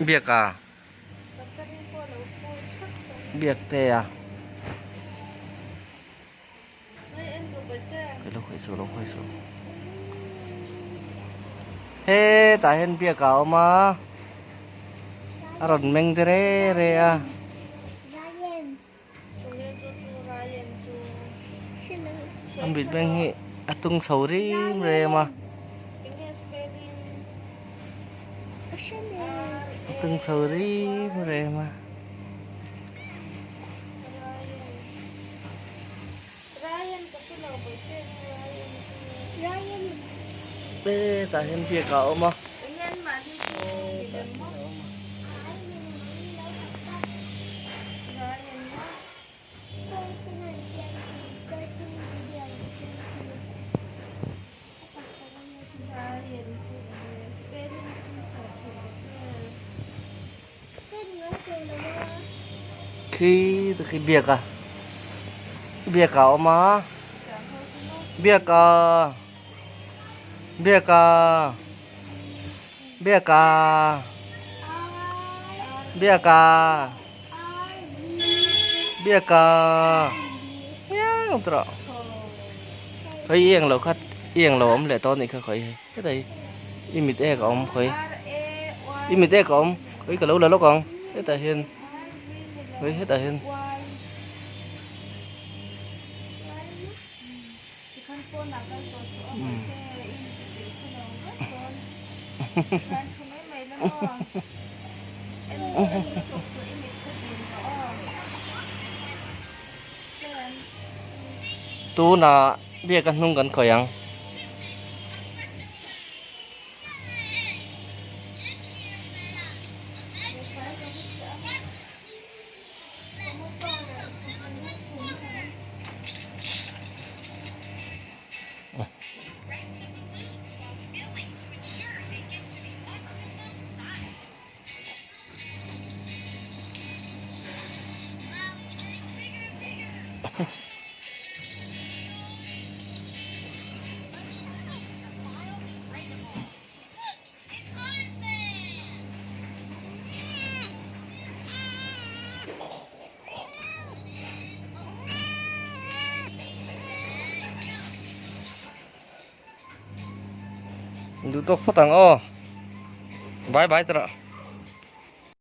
Biaka Biaktea lo khawih suh lo khawih suh hetah hian biak a awm a a rawn meng te re re a. A mitmeng hi a tung chho rim rem a a tung chho rim rem a. Hetah hian biak a awm a. Khi khi biak a biak a awm a biak a biak a biak a biak a biak a miau tawh khawi i englo kha i englo a awm leh tawh a nih kha khawi hei hetah hi i mit ek a awm khawi i mit ek a awm khawi ka lo la lawk ang hetah hian khawi hetah hian. Tunah biak a hnung kan khawih ang. Duh tawk phawt ang aw. Bye bye tawh.